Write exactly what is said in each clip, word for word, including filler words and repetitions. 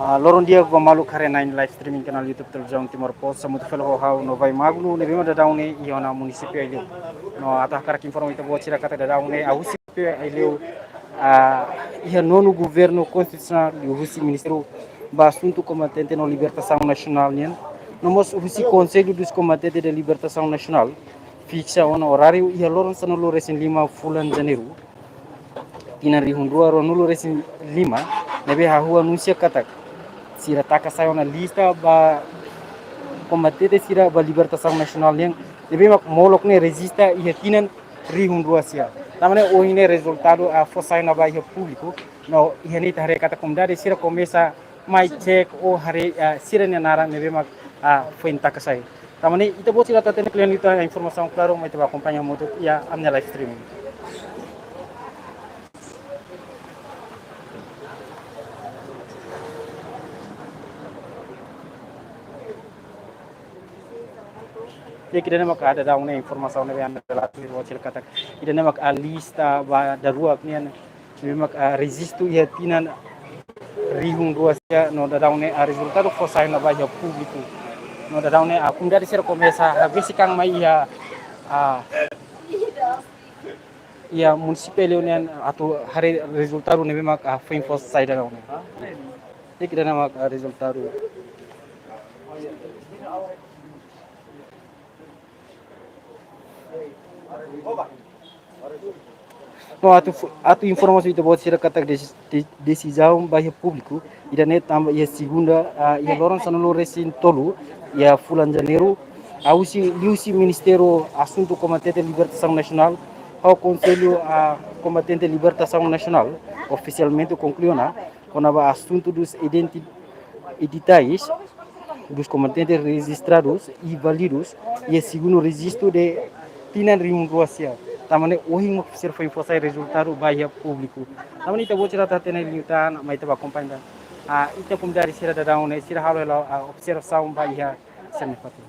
Ah, loron di'ak ba maluk haree-na'in live streaming kanál YouTube Televizaun Timor Post, hamutuk fali ho ha'u Novai Magno, ne'ebé mak daudaun ne'e iha ona munisípiu Aileu. No atu hakarak informa ita-boot sira katak daudaun ne'e husi munisípiu Aileu, ah, iha nonu governu konstitusionál liuhusi Ministériu ba Asuntu Kombatente no Libertasaun Nasionál nian, no mós husi Conselho dos Combatentes de Libertação Nacional, fixa ona oráriu iha loron sanulu-resin-lima fulan Janeiru, tinan rihun rua ruanulu-resin-lima, ne'ebé hahú anunsia katak sira taka sai ona lista ba kombatente sira ba libertasaun nasionál nian, ne'ebé mak molok ne'e rejista iha tinan rihun rua sia. Tanba ne'e ohin ne'e rezultadu, ah, fó sai ona ba iha públiku, no iha ne'e ita haree katak komunidade sira komesa mai cek ou haree, ah, sira-nia naran ne'ebé mak, ah, foin taka sai. Tanba ne'e ita-boot sira atu hatene kle'an liután informasaun klaru, mai ita bá akompaña hamutuk iha ami-nia live streaming. Di'ak, ida-ne'e mak daudaun ne'e informasaun ne'ebé ami relata ba ita-boot sira katak ida-ne'e mak lista ba daruak nian, ne'ebé mak, ah, rejistu iha tinan rihun rua sia, no daudaun ne'e, ah, rezultadu fó sai ona ba iha públiku. No daudaun ne'e, ah, komunidade sira komesa habesi kan mai iha, ah, iha munisípiu Aileu nian atu haree rezultadu ne'ebé mak, ah, foin fó sai daudaun ne'e. Di'ak, ida-ne'e mak, ah, rezultadu. No atu fu-, atu informa ita-boot sira katak desi-, de-, desizaun ba iha públiku ida-ne'e tanba iha segunda, ah, iha loron sanulu-resin-tolu iha fulan Janeiru, ah, husi, liuhusi Ministériu Asuntu Kombatente Libertasaun Nasionál ho Konsellu, ah, Kombatente Libertasaun Nasionál ofisialmente konklui ona kona-ba asuntu dos identi-, editais dos combatentes registrados e válidos iha segundu rejistu de tinan rihun rua sia. Tanba ne'e ohin mak sira foin fó sai rezultadu ba iha públiku. Tanba ne'e ita-boot sira atu hatene liután, mai ita bá akompaña. Ah, ita komunidade sira daudaun ne'e sira halo hela, ah, observasaun ba iha sira-nia fatin.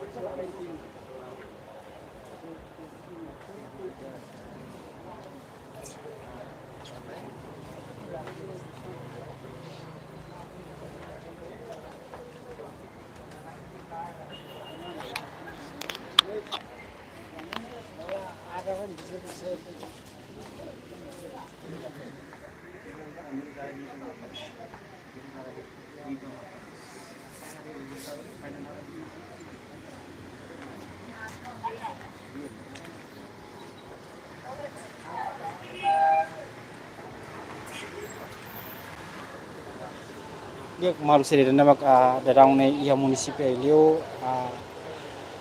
Di'ak, maluk sira, ida-ne'e mak, ah, daudaun ne'e iha munisípiu Aileu, ah,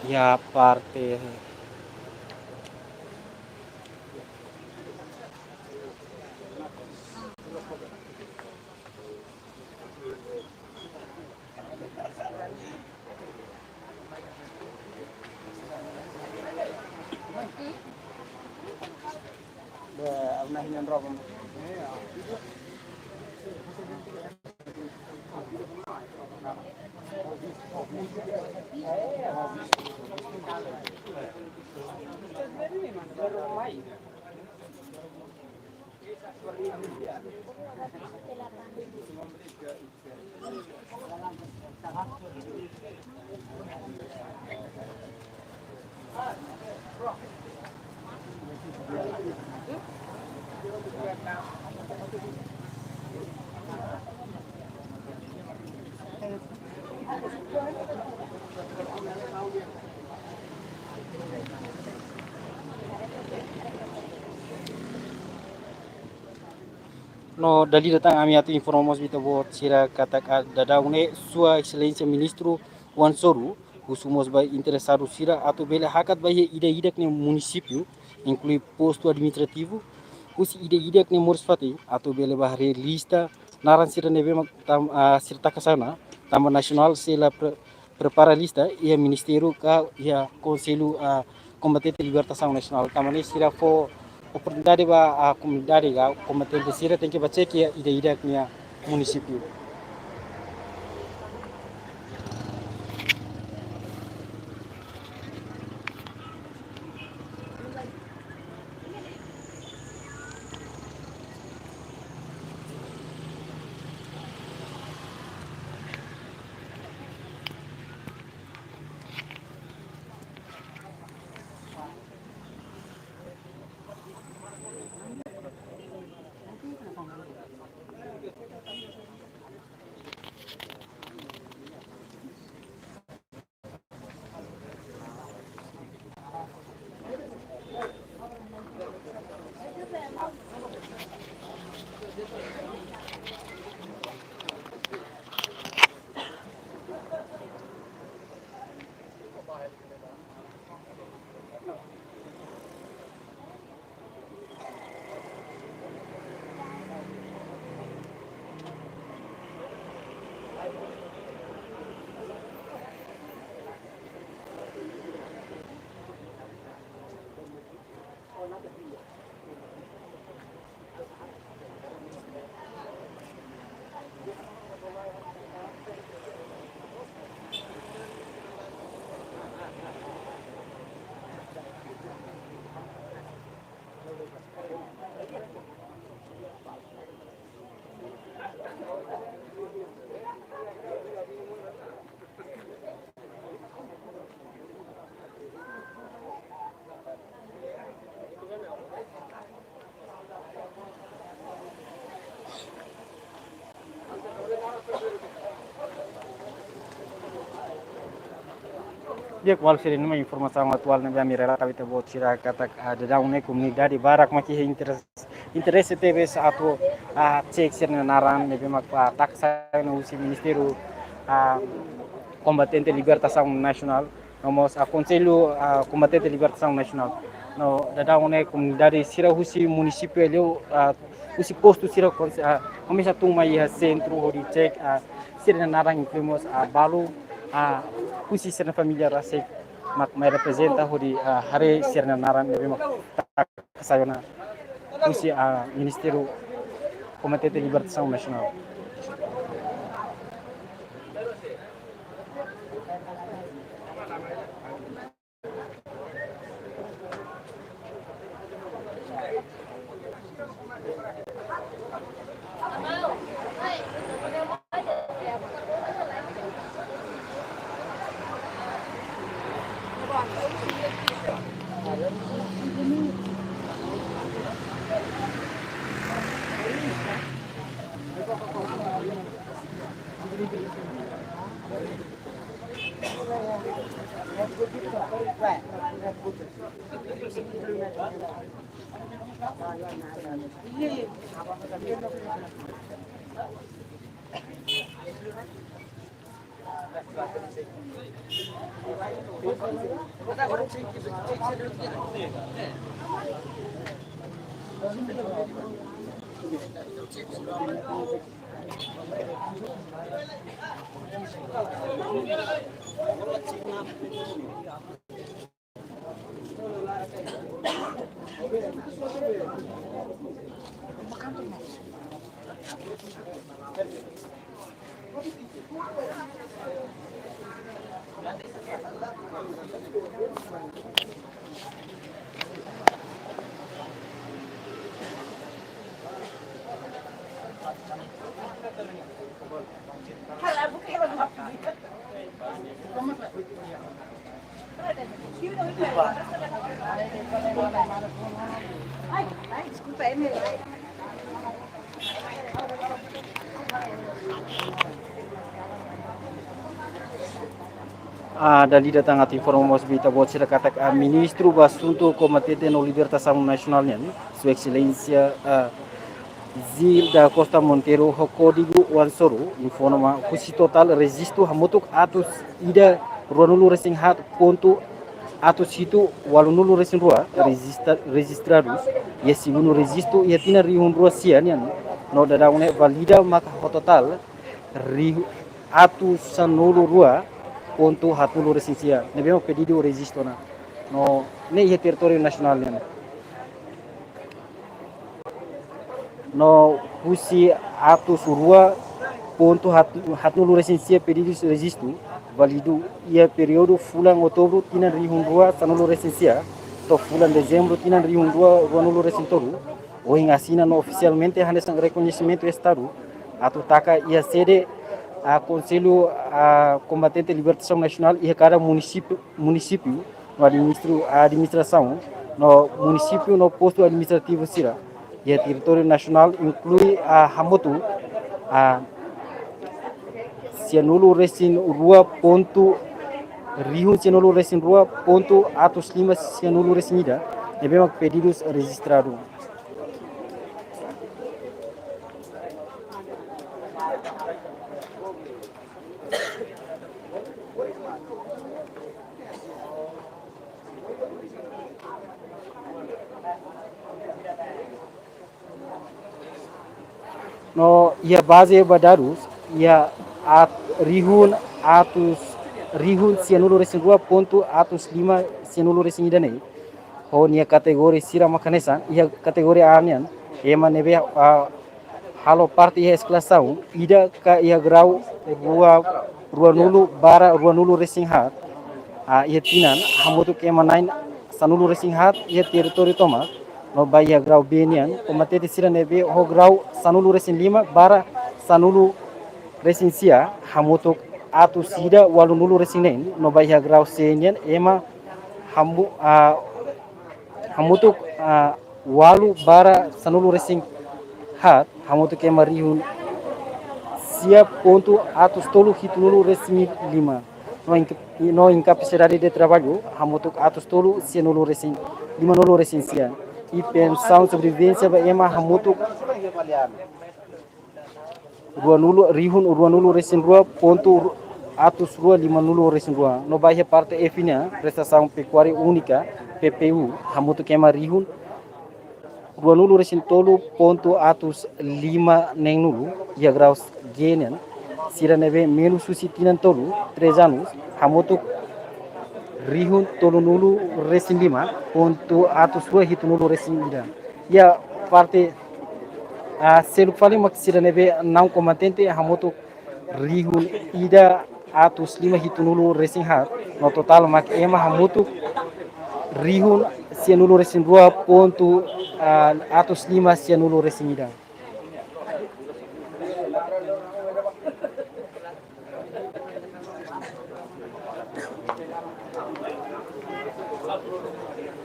iha parte No dala ida tan ami atu informa mós ba ita-boot sira katak daudaun ne'e Sua Exelénsia Ministru Oan Soru husu mós ba interesadu sira atu bele hakat ba iha ida-idak nia munisípiu, inklui postu administrativu, husi ida-idak nia moris-fatin, atu bele bá haree lista naran sira ne'ebé mak tam-, ah, sira taka sai ona, tanba nasionál sei la pre-, prepara lista iha ministériu ka iha Konsellu, ah, Kombatente Libertasaun Nasionál. Tanba ne'e sira fó oportunidade ba, ah, komunidade ka kombatente sira tenke bá cek iha ida-idak nia munisípiu. Di'ak, ko'alia sira-ne'e mak informasaun atuál ne'ebé ami relata ba ita-boot sira katak, ah, daudaun ne'e komunidade barak mak iha interes-, interese tebes atu, ah, cek sira-nia naran ne'ebé mak, ah, taka sai ona husi Ministériu, ah, Kombatente Libertasaun Nasionál, no mós, ah, Konsellu, ah, Kombatente Libertasaun Nasionál. No daudaun ne'e komunidade sira husi munisípiu Aileu, ah, husi postu sira konse-, ah, komesa tun mai iha sentru hodi cek, ah, sira-nia naran, inklui mós, ah, balu, ah, husi sira-nia família rasik mak mai reprezenta hodi, ah, haree sira-nia naran ne'ebé mak taka sai ona husi, ah, Ministériu Kombatente Libertasaun Nasionál. Ah, dala ida tan atu informa mós ba ita-boot sira katak, ah, Ministru ba Asuntu Kombatente no Libertasaun Nasionál nian, Sua Exelénsia, ah, Gil da Costa Monteiro, ho kódigu oan soru, informa husi totál rejistu hamutuk atus ida ruanulu resin haat pontu atus hitu ualunulu resin rua rejista-, rejistradus iha segundu rejistu iha tinan rihun rua sia nian, no daudaun ne'e valida maka ho totál rihun atus sanulu rua pontu haatnulu resin sia ne'ebé mak pedidu rejistu ona. No ne'e iha territóriu nasionál nian. No husi atus rua pontu haat-, haatnulu resin sia pedidus rejistu válidu iha períodu fulan Outubru tinan rihun rua sanulu resin sia to'o fulan Dezembru tinan rihun rua ruanulu resin tolu, ohin asina no ofisialmente hanesan rekoñesimentu Estadu atu taka iha sede, ah, Konsellu, ah, Kombatente Libertasaun Nasionál iha kada munisípiu, munisípiu no administru-, administrasaun no munisípiu no postu administrativu sira iha territóriu nasionál, inklui, ah, hamutuk a, sianulu resin rua pontu, rihun sianulu resin rua pontu atus lima sianulu resin ida, ne'ebé mak pedidus rejistradu. No iha baze ba dadus, iha at-, rihun atus, rihun sianulu resin rua pontu atus lima sianulu resin ida ne'e, ho nia kategoria sira mak hanesan, iha kategoria A nian, ema ne'ebé, ah, halo parte iha esklasaun ida ka iha grau rua, ruanulu barra ruanulu resin haat, ah, iha tinan, hamutuk ema na'in sanulu resin haat iha territóriu tomak. No ba iha grau B nian, kombatente sira ne'ebé ho grau sanulu resin lima barra sanulu resin sia, hamutuk atus ida ualunulu resin neen. No ba iha grau C nian, ema hamu-, ah, hamutuk, ah, ualu barra sanulu resin haat, hamutuk ema rihun sia pontu atus tolu hitunulu resin lima. No inka-, no inkapasidade de traballu, hamutuk atus tolu sianulu resin, limanulu resin sia. I pensaun sobrevivénsia ba ema hamutuk ruanulu, rihun ruanulu resin rua pontu ru-, atus rua limanulu resin rua. No ba iha parte F nian, prestasaun pekuária únika, P P U, hamutuk ema rihun ruanulu resin tolu pontu atus lima neenulu, iha grau G nian, sira ne'ebé menus husi tinan tolu, três anos, hamutuk rihun tolunulu resin lima pontu atus rua hitunulu resin ida. Iha parte, ah, seluk fali mak sira ne'ebé naun kombatente, hamutuk rihun ida atus lima hitunulu resin haat, no totál mak ema hamutuk rihun sianulu resin rua pontu, ah, atus lima sianulu resin ida.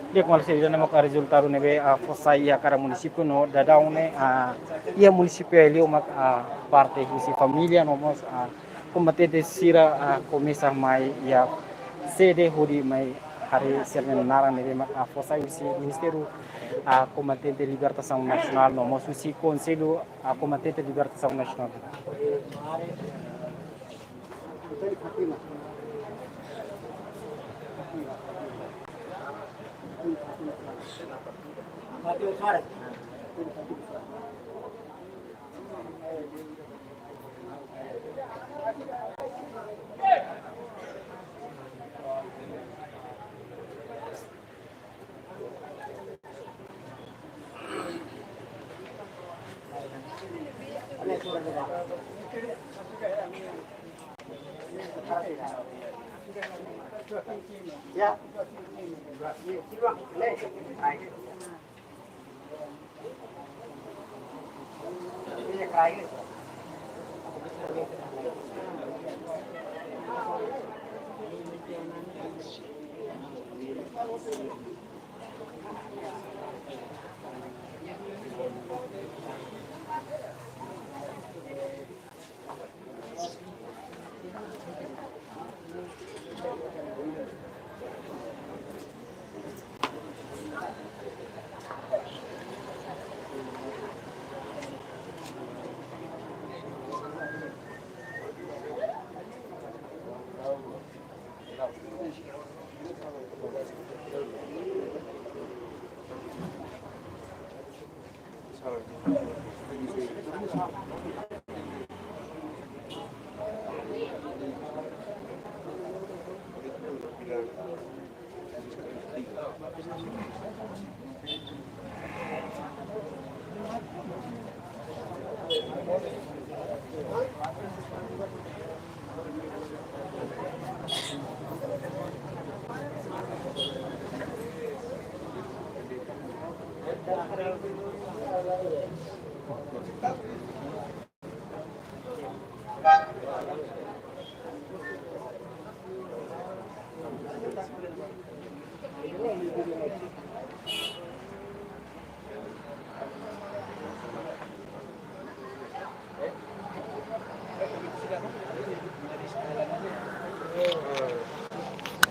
Di'ak, maluk sira, ida-ne'e mak rezultadu ne'ebé, ah, fó sai iha kada munisípiu no daudaun ne'e, ah, iha munisípiu liu mak, ah, parte husi família no mós, ah, kombatente sira, ah, komesa mai iha sede hodi mai haree sira-nia naran ne'ebé mak, ah, fó sai husi Ministériu, ah, Kombatente Libertasaun Nasionál no mós husi Konsellu, ah, Kombatente Libertasaun Nasionál.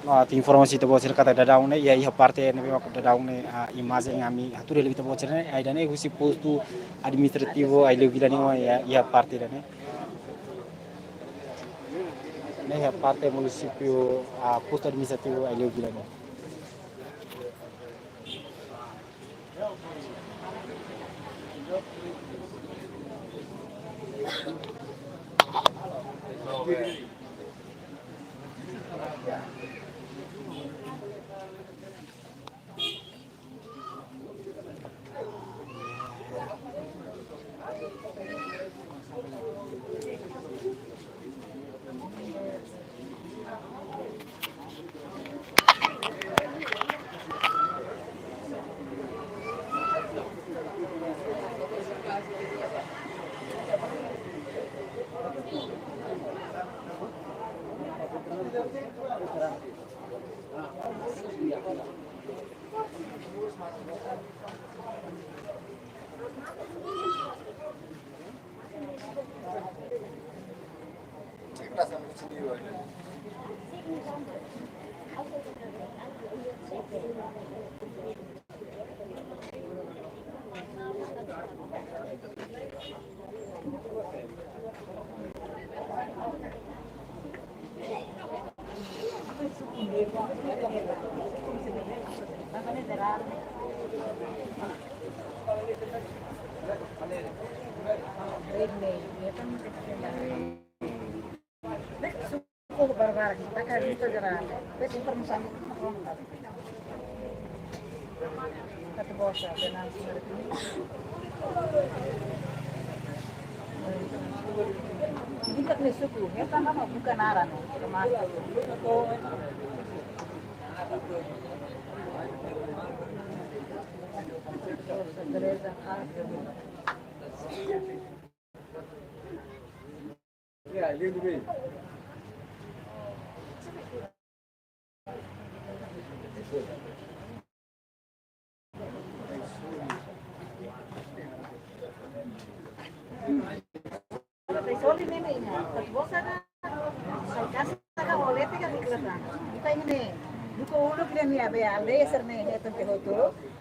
Ah, atu informa ita-boot sira katak daudaun ne'e, iha, iha parte ne'ebé mak daudaun ne'e, ah, imajen ami hatudu hela ita-boot sira ne'e, ah, ida-ne'e husi postu administrativu Aileu Vila nian, iha, iha parte ida-ne'e. Ne'e iha parte munisípiu, ah, postu administrativu Aileu Vila nian.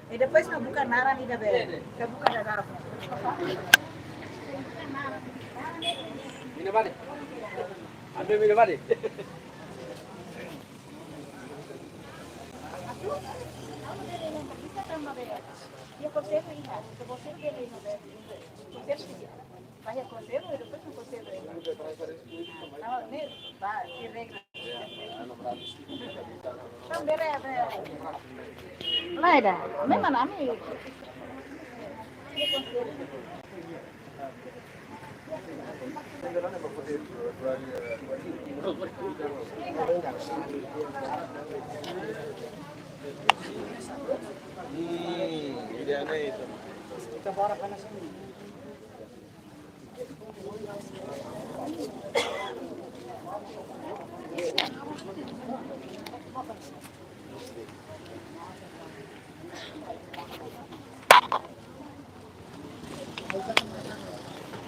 E depois mak buka naran ida be, ka buka dadará. Mina bade. Ambil mina bade. Lae ida, memang ami.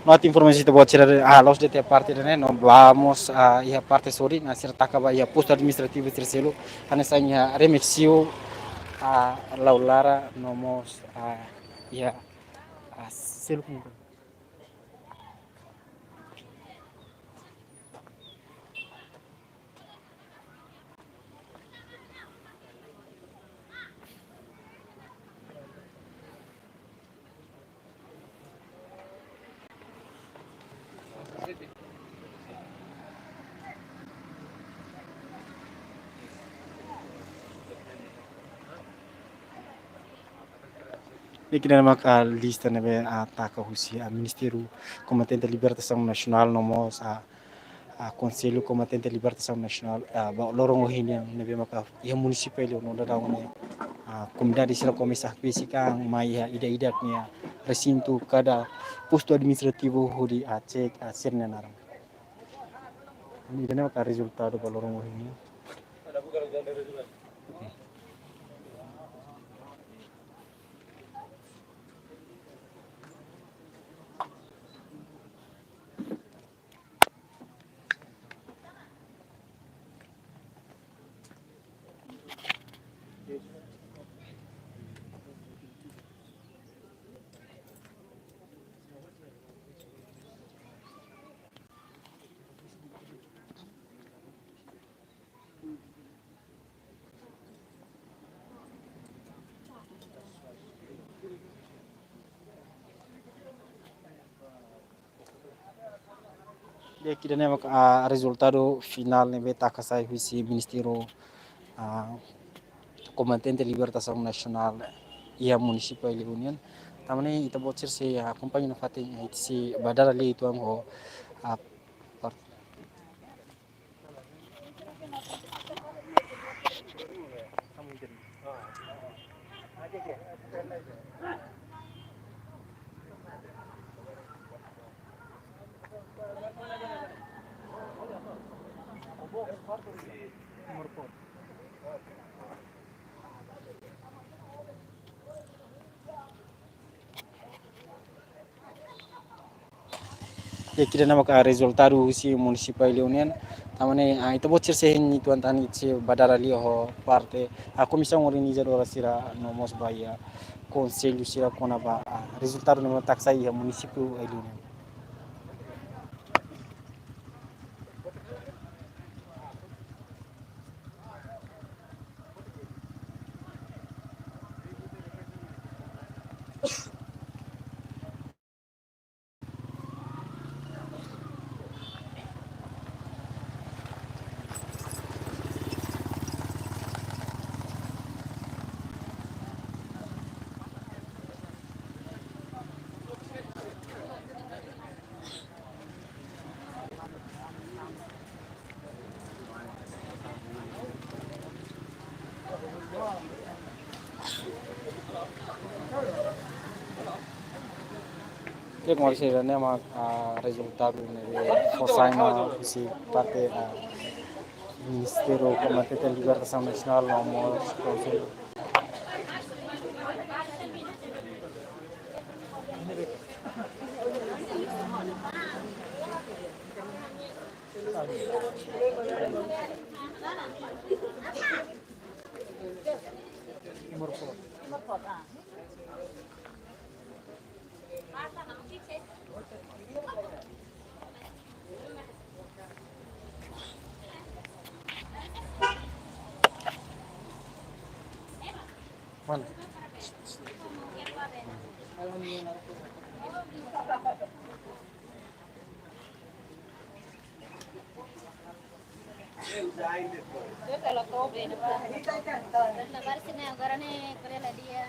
No atu informa ita-boot sira, ah, la'ós de'it iha parte ida-ne'e, no vamos, ah, iha parte sorin, ah, sira taka ba iha postu administrativu sira seluk, hanesan iha Remexio, ah, Laulara, no mós, ah, iha, ah, seluk. Ne'e ida-ne'e maka lista ne'ebé, ah, taka husi, ah, Ministériu Kombatente Libertasaun Nasionál no mós, ah, ah, Konsellu Kombatente Libertasaun Nasionál, ah, ba loron ohin nian ne'ebé maka iha munisípiu Aileu no daudaun ne'e, ah, komunidade sira komesa hakbesik an mai iha ida-idak nia resintu kada postu administrativu hodi, ah, cek, ah, sira-nia naran. Ne'e ida-ne'e maka rezultadu ba loron ohin nian. Di'ak, ida-ne'e mak, ah, rezultadu finál ne'ebé taka sai husi Ministériu, ah, Kombatente Libertasaun Nasionál iha munisípiu Aileu nian. Tanba ne'e ita-boot sira sei akompaña nafatin, ah, ita sei ba dada lia uitoan ho, ah, par- Di'ak, ida-ne'e mak rezultadu husi munisípiu Aileu nian. Tanba ne'e, ah, ita-boot sira sei hein uitoan tan, ita sei ba dada lia ho parte, ah, komisaun organizadora sira no mós ba iha konsellu sira kona-ba, ah, rezultadu ne'ebé taka sai iha munisípiu Aileu nian. Di'ak, kolega sira, ne'e mak, ah, rezultadu ne'ebé fó sai ona husi parte, ah, Ministériu Kombatente Libertasaun Nasionál no mós Konsellu. Mana? Agora, né, agora ela dia.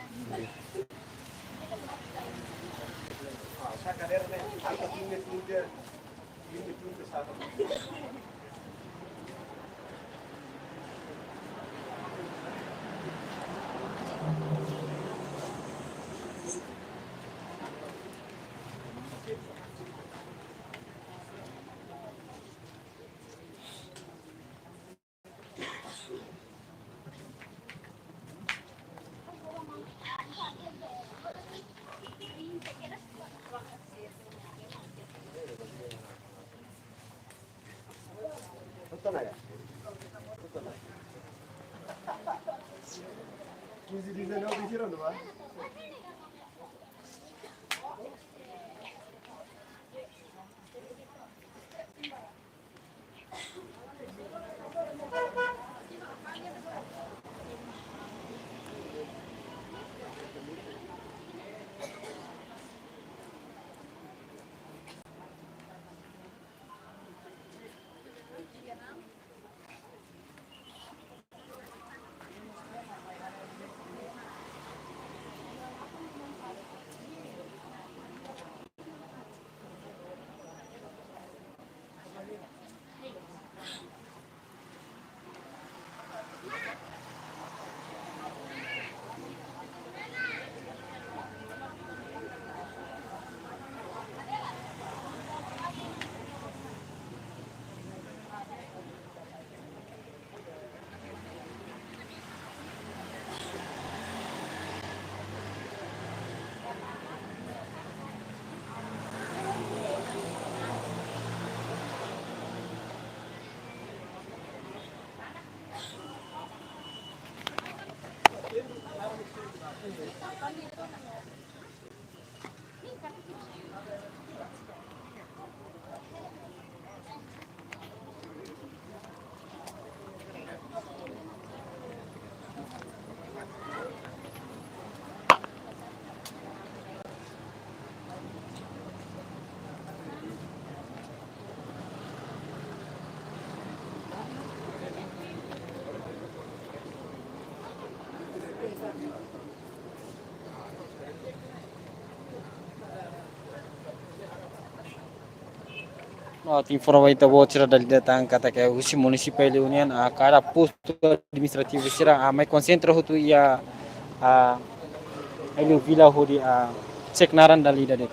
Atu informa ba ita-boot sira dala ida tan katak husi munisípiu Aileu nian, ah, kada postu administrativu sira, ah, mai konsentra hotu iha, ah, Aileu Vila hodi, ah, cek naran dala ida de'it.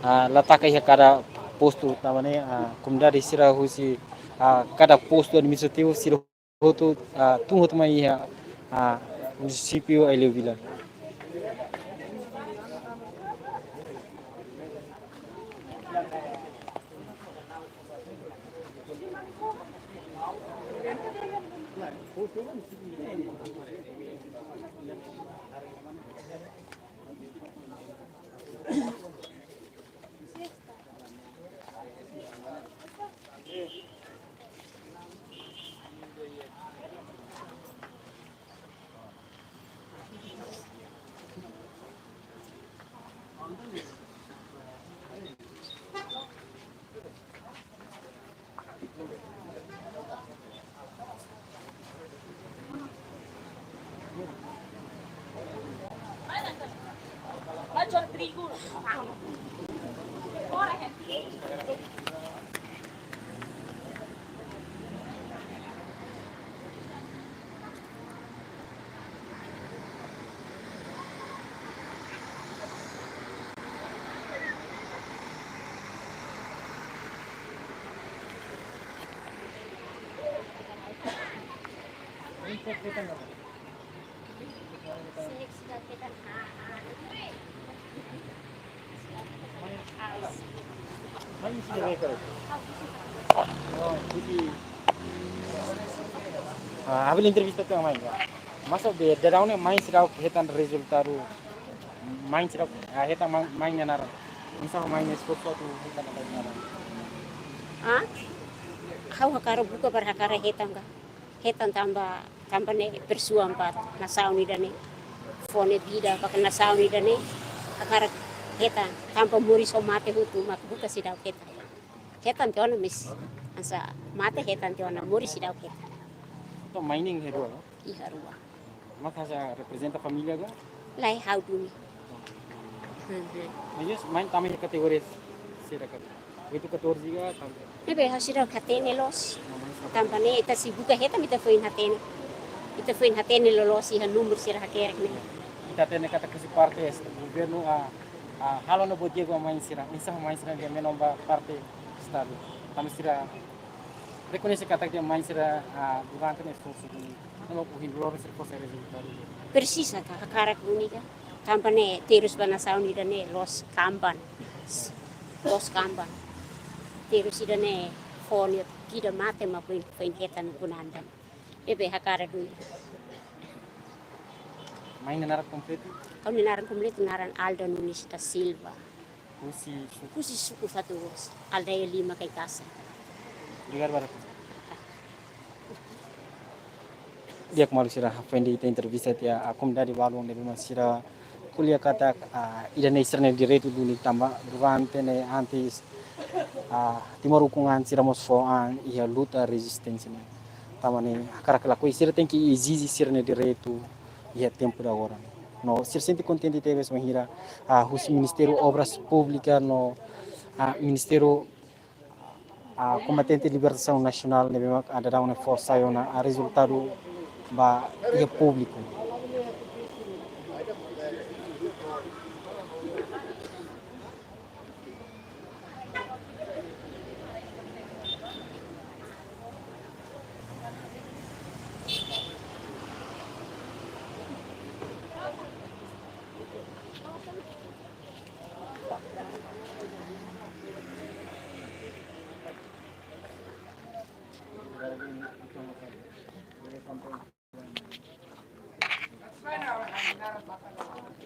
Ah, la taka iha kada postu, tanba ne'e, ah, komunidade sira husi, ah, kada postu administrativu sira hotu, ah, tun hotu mai iha, ah, munisípiu Aileu Vila. Ah, ha'u entrevista tiha ona mai. Masa be, daudaun ne'e mãe sira hetan rezultadu. Mãe sira, ah, hetan mãe, mãe nia naran. Misa mãe nia esforsu atu hetan naran. Ah? Ha'u hakarak buka para hakarak hetan ka. Hetan tanba, tanba ne'e berjuang ba nasaun ida-ne'e. Fó ne'e vida ba nasaun ida-ne'e. Hakarak hetan tanba moris ho mate hotu mak buka seidauk hetan. Hetan tiha ona maibé hanesan mate hetan tiha ona, moris seidauk hetan. Entaun mãe nian iha rua, no? Iha rua. Mas hanesan reprezenta família ka? Lae, ha'u duni. Mhm. Mas mãe tama iha kategoria saida ka? Oito catorze ka tanba? Ne'ebé ha'u seidauk hatene loos. Tanba ne'e ita sei buka hetan mak ita foin hatene. Ita foin hatene loloos iha númeru sira hakerek ne'e. Ita hatene katak husi parte est-, governu, ah, ah, halo ona buat di'ak ba mãe sira, oinsá mãe sira nia menon ba parte estadu. Tanba sira rekoñese katak mãe sira, ah, durante ne'e esforsu duni. Ne'e mak ohin loron sira fó sai rezultadu. Presiza ka, hakarak duni ka. Tanba ne'e terus ba nasaun ida-ne'e loos kamban. Loos kamban. Terus ida-ne'e fó nia vida mate mak foin, foin hetan ukun-an ida-ne'e. Ne'ebé hakarak duni. Mãe nia naran kompletu? Ha'u-nia naran kompletu naran Alda Nunes da Silva. Husi suku? Husi suku Fatugos, aldeia lima Kaikasa. Obrigadu barak. Di'ak maluk sira, foin ita entrevista tiha, ah, komunidade balun ne'ebé mak sira ko'alia katak, ah, ida-ne'e sira-nia direitu duni tanba durante ne'e antes, ah, Timor ukun-an sira mós fó an iha luta rezisténsia ne'e. Tanba ne'e hakarak lakohi sira tenke ezije sira-nia direitu iha tempu de agora. No sira sente kontente tebes bainhira, ah, husi Ministériu Obras Públikas no, ah, Ministériu, ah, Kombatente Libertasaun Nasionál ne'ebé mak daudaun ne'e fó sai ona, ah, rezultadu ba iha públiku.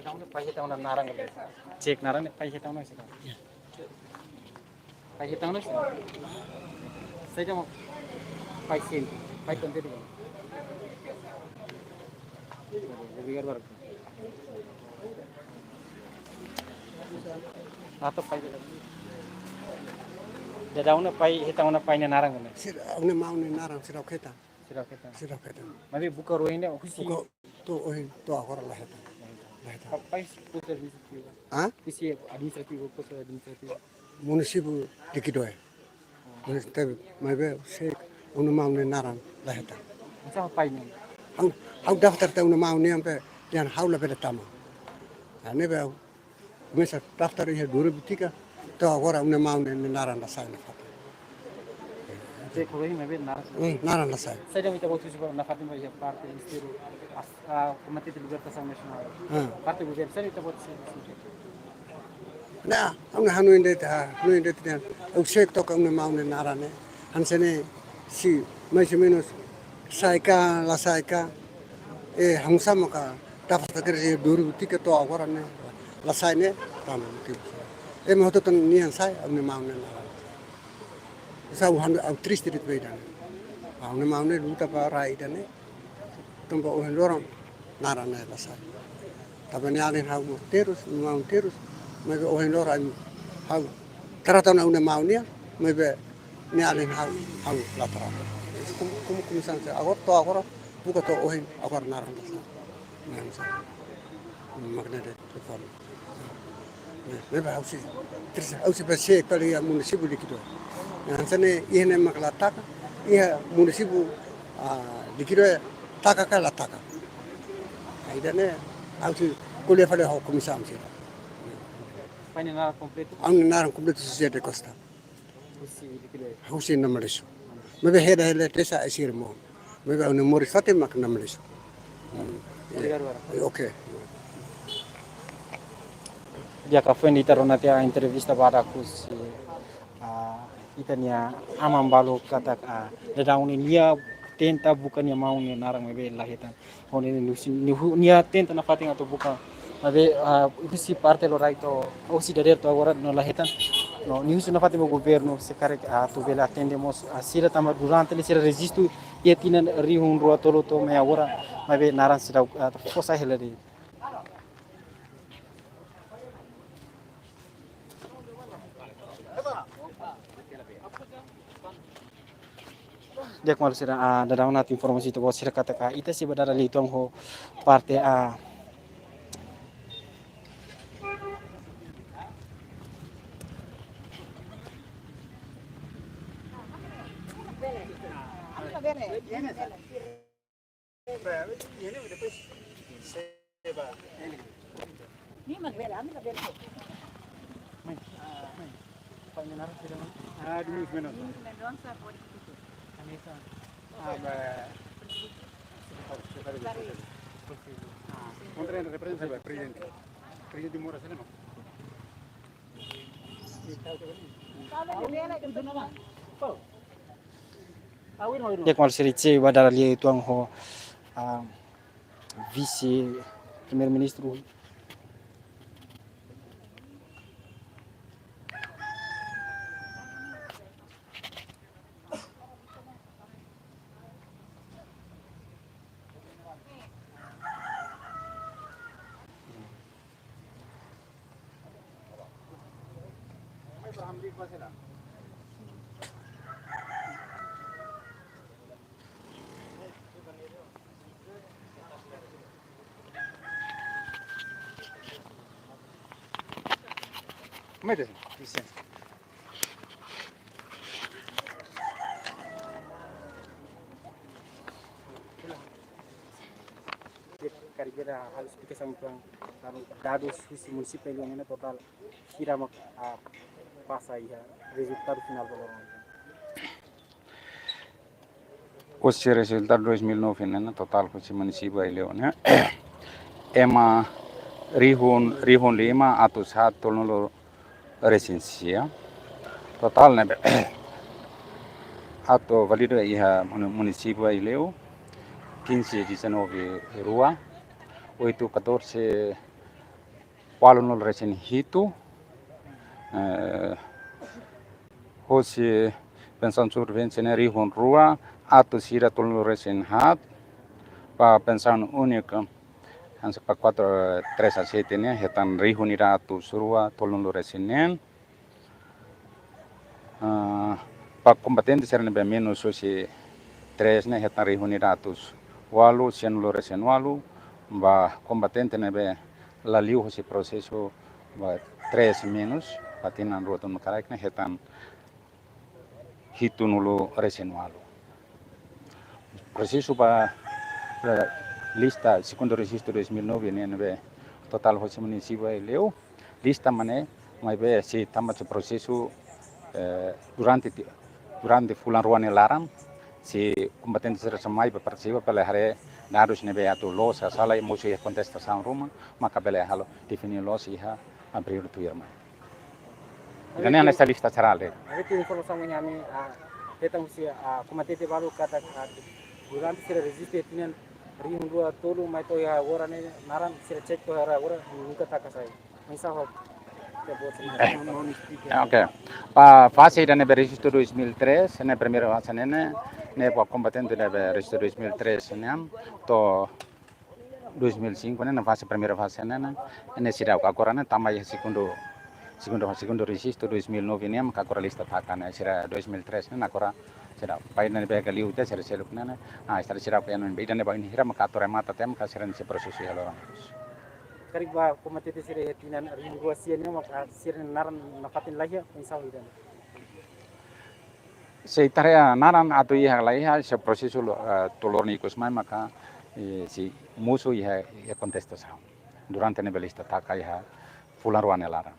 Entaun, pai hetan ona naran ka? Cek naran ne'e pai hetan ona sira. Pai hetan ona sira. Saida mak pai sente, pai kontente ka? Obrigadu barak. Atu pai. Daudaun ne'e pai hetan ona pai nia naran ka? Sira, ha'u-nia maun nia naran seidauk hetan. Seidauk hetan. Seidauk hetan. Maibé buka rua ne'e husi. Buka to'o ohin, to'o agora la hetan. La hetan. Pa-, pai husi postu administrativu? Hah? Husi administrativu, postu administrativu. Munisípiu Liquidoé. Mas tebe, maibé ha'u sei, ha'u-nia maun nia naran la hetan. Masa pai nian? Ha'u, ha'u daftar tiha ha'u-nia maun nian be, dehan ha'u labele tama. Ah, ne'ebé ha'u komesa daftar iha dua ribu tiga, to'o agora ha'u-nia maun nia naran la sai nafatin. Sei kolohi maibé naran. Hmm, naran la sai. Saida mak ita-boot husu ba nafatin ba iha parte Ministériu as-, ah, Komitê de Libertasaun Nasionál. Hmm. Parte governu, saida mak ita-boot sei, sei. Nah, ha'u-nia hanoin de'it, ah, hanoin de'it dehan, ha'u sei toka ha'u-nia maun nia naran ne'e. Hanesan ne'e, sei, mais ou menos, sai ka, la sai ka. Eh, ha'u sama ka, daftar kerja dua ribu tiga to'o agora ne'e, la sai ne'e, tanba motivu. Eh, mak hotu tan nian sai, ha'u-nia maun nia naran. Sa ha'u han, ha'u triste de'it ba ida-ne'e. Ha'u-nia maun ne'e luta ba rai ida-ne'e. Tanba ohin loron naran ne'e la sai. Tanba nia alin ha'u terus, maun terus, maibé ohin loron ha'u trata ona ha'u-nia maun nian, maibé nia alin ha'u, ha'u la trata. Komu, komu, komu sanse, agora to'o agora, buka to'o ohin, agora naran la sai. Naran la sai. Mak ne'e de'it, ne'ebé ha'u sei, terus ha'u sei ba sei kali iha munisípiu Liquidoé. Nah, hanesan ne'e iha ne'e mak la taka, iha munisípiu, ah, Liquidoé taka ka la taka. Nah, ida-ne'e ha'u sei ko'alia fali ho komisaun sira. Pai nia naran kompletu? Ha'u-nia naran kompletu José da Costa. Husi Liquidoé. Husi Namalesu. Maibé hela hela desa ai sira moris. Maibé ha'u-nia moris fatin mak Namalesu. Hmm. Obrigadu barak. Eh, oke. Di'ak, foin ita rona tiha entrevista badak husi, ah, ita-nia aman balu katak, ah, daudaun ne'e nia tenta buka nia maun nia naran maibé la hetan. Ho nia, nia husi, nia hu-, nia tenta nafatin atu buka. Maibé, ah, husi parte loraik to'o, husi dadeer to'o agora no la hetan. No, nia husu nafatin ba governu, se karik, ah, atu bele atende mós, ah, sira tanba durante ne'e sira rejistu iha tinan rihun rua tolu to'o mai agora. Maibé naran seidauk, ah, fó sai hela de'it. Di'ak maluk sira, ah, daudaun ne'e atu informasi ita-boot sira katak ita sei ba dada liután ho parte, ah, Ah, Domingos Mendonça. Domingos Mendonça, polítiku. Vanessa. Ah, ba-, sekretáriu, sekretáriu. Sekretáriu. Ah, kontra reprezenta ba prezidente. Prezidente mora sini, no? Di'ak maluk sira, ita sei ba dada liután ho, ah, Vise Primeiru-Ministru. Mete, Vicente. Karik bele halo esplikasaun uitoan, anu, dadus husi munisípiu Aileu ne'e totál hira mak, ah, pasa iha rezultadu finál ba loron. Husi rezultadu dois mil e nove ne'e, totál husi munisípiu Aileu ne'e, ema rihun, rihun lima atus haat tolunulu resin sia. Totál ne'ebé atu válidu iha muni-, munisípiu Aileu, quinze dezanove rua, oito catorze ualunulu resin hitu, eh, husi pensaun sobrevivente ne'e rihun rua atus ida tolunulu resin haat, ba pensaun úniku, hanesan ba quatro, três a sete ne'e, hetan rihun ida atus rua tolunulu resin neen. Ah, ba kombatente sira ne'ebé menus husi três ne'e hetan rihun ida atus ualu sianulu resin ualu, ba kombatente ne'ebé la liu husi prosesu ba três menus, ba tinan rua tolu mak karik ne'e hetan hitunulu resin ualu. Prosesu ba, eh, lista segundu rejistu dois mil e nove ne'ebé totál hosi munisípiu Aileu, lista mane, maibé sei tama husi prosesu, eh, durante ti-, durante fulan rua nia laran, sei kompetente sira mai ba partisipa bele haree dadus ne'ebé atu loos ka sala, i mosu iha kontestasaun ruma, maka bele halo defini loos iha abríl tuirmai. Ida-ne'e hanesan lista jerál de'it. Ita-nia informasaun ne'e ami, ah, hetan husi, ah, kompetente balu katak, ah, durante sira rejistu iha tinan rihun rua tolu mai to'o iha agora ne'e naran sira cek to'o iha agora nunka taka sai. Oinsá ho. Eh, oke. Ba faze ida ne'ebé rejistu dois mil e três, ne'e primeira faze ne'e, ne'e ba kompetente ne'ebé rejistu dois mil e três ne'e, to'o dois mil e cinco ne'e, ne'e faze, primeira faze ne'e, ne'e, ne'e seidauk. Agora ne'e tama iha segundu, segundu, segundu rejistu dois mil e nove ne'e, maka agora lista taka ne'e, sira dois mil e três ne'e, agora seidauk. Ba ida ne'ebé ka liu tiha, sira seluk ne'e, ne'e. Ah, sira seidauk, ya, ne'e, ba ida ne'ebé bainhira maka atu remata tiha, maka sira sei prosesu iha loron. Karik ba kompetente sira iha tinan rihun rua sia ne'e, maka sira naran nafatin laiha, oinsá ho ida-ne'e? Se ita haree naran atu iha ka laiha, se prosesu lo, eh, to'o loron ikus mai maka, eh, sei mosu iha, iha kontestasaun. Durante ne'ebé lista taka iha fulan rua nia laran.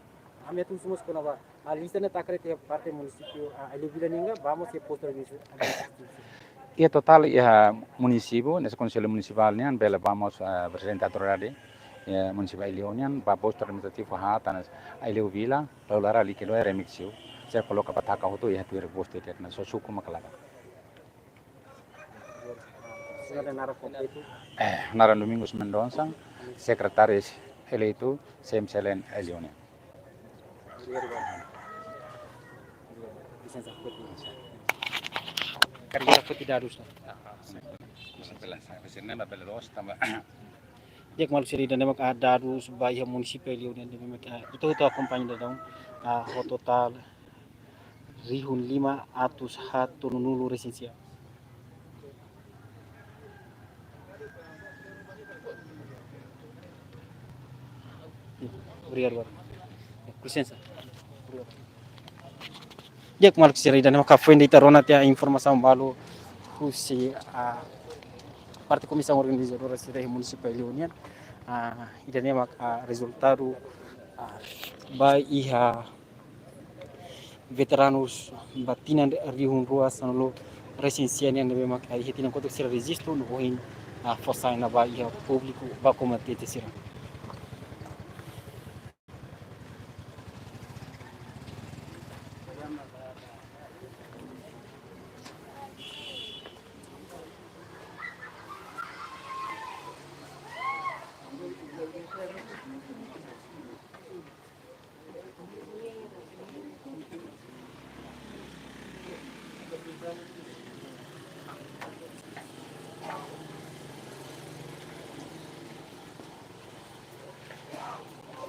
Ami atu husu mós kona-ba, ah, lista ne'e taka de'it iha parte munisípiu, ah, Aileu Vila nian ka, ba mós iha postu administrativu? Iha totál iha munisípiu, hanesan Konsellu Munisipál nian, bele ba mós, eh, prezidente autoridade, eh, munisípiu Aileu nian, ba postu administrativu haat hanesan Aileu Vila, Lalu laran Liquidoé, Remexio. Sira koloka ba taka hotu iha tuir postu de'it, ne'e só suku maka laga. Señór naran kompletu? Eh, naran Domingos Mendonça, sekretáriu eleitu C M C L N Aileu nian. Lisensa, karik ita foti dadus, ta? Bele, bele loos tanba. Di'ak maluk sira, ida-ne'e mak, ah, dadus ba iha munisípiu Aileu nian, ida-ne'e mak, ah, ita hotu akompaña daudaun, ah, ho totál rihun lima atus haat tolunulu resin sia. Obrigadu, obrigadu. Com licença. Di'ak maluk sira, ida-ne'e maka foin de'it ita rona tiha informasaun balu husi, ah, parte komisaun organizadora sira iha munisípiu Aileu nian. Ah, ida-ne'e maka, ah, rezultadu, ah, ba iha veteranus ba tinan rihun rua sanulu resin sia nian ne'ebé maka iha tinan kotuk sira rejistu no ohin, ah, fó sai ona ba iha públiku ba kompetente sira.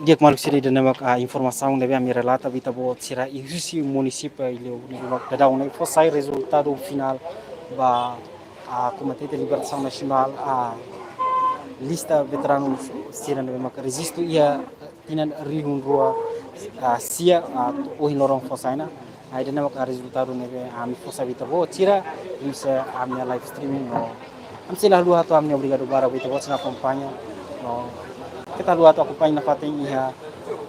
Di'ak maluk sira, ida-ne'e mak, ah, informasaun ne'ebé ami relata ba ita-boot sira iha husi munisípiu Aileu, ne'ebé mak daudaun ne'e fó sai rezultadu finál ba, ah, Komitê de Libertasaun Nasionál, ah, lista veteranu sira ne'ebé mak rejistu iha tinan rihun rua, ah, sia, ah, ohin loron fó sai ona. Ah, ida-ne'e maka rezultadu ne'ebé ami fó sai ba ita-boot sira, husi ami-nia live streaming no. Ami sei la haluha hato'o ami-nia obrigadu barak ba ita-boot sira akompaña. No, keta haluha hato'o akompaña nafatin iha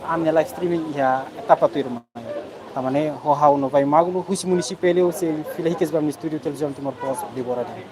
ami-nia live streaming iha etapa tuirmai. Tanba ne'e ho ha'u Novai Magno, husi munisípiu Aileu, sei fila hikas ba ami-nia estúdiu Televizaun Timor Post, Débora Dini.